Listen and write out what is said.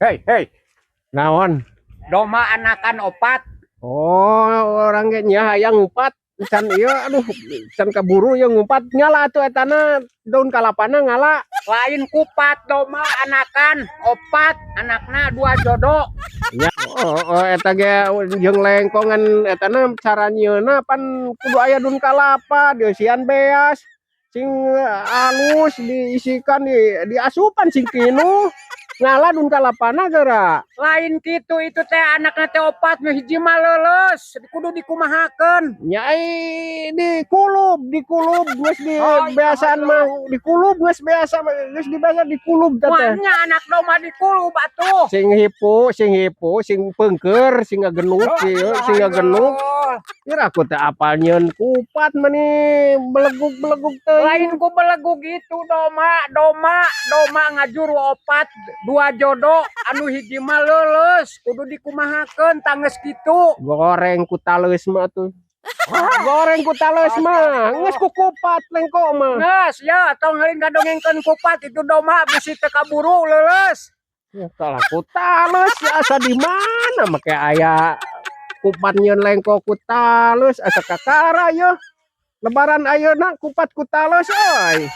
Hei, hei. Naon? Domba anakan opat. Oh, urang ge nya hayang ngupat. Can ieu, aduh, can kaburu ieu ngupat. Ngala atuh etana daun kalapana ngala. Lain kupat, domba anakan opat, anakna dua jodo. Nya, oh, eta ge jeung lengkongan etana cara nyieunna pan kudu aya daun kalapa, dieusian beas. Sing alus diisikan di diasupan sing pinuh. Ngala daun kalapana geura. Lain kitu, itu teh anakna teh opat, nu hiji mah leuleus, kudu dikumahakeun. Nya ai dikulub, dikulub geus di Oh, iya, beasan iya. mah dikulub geus biasa geus dibiasa dikulub teh. Wah, nya anak domba dikulub atuh. Sing hipu, sing hipu, sing peungkeur, sing ngagenuk ieu, sing ngagenuk. Kira aku teh apal nyieun kupat meni belegug-belegug teuing. Lain ku belegug itu domba, domba, domba ngajuru opat, dua jodo, anu hiji mah leuleus, kudu dikumahakeun tangges kitu. Goreng ku taleus mah tuh. Goreng ku taleus mah, geus ku kupat lengko mah. Geus ya, tong heuing ngadongengkeun kupat, itu domba bisi teu kaburu leuleus. Ya, kalah ku taleus asa di mana make aya kupat nyieun lengko ku taleus, asa kakara yeuh. Lebaran ayeuna kupat ku taleus euy.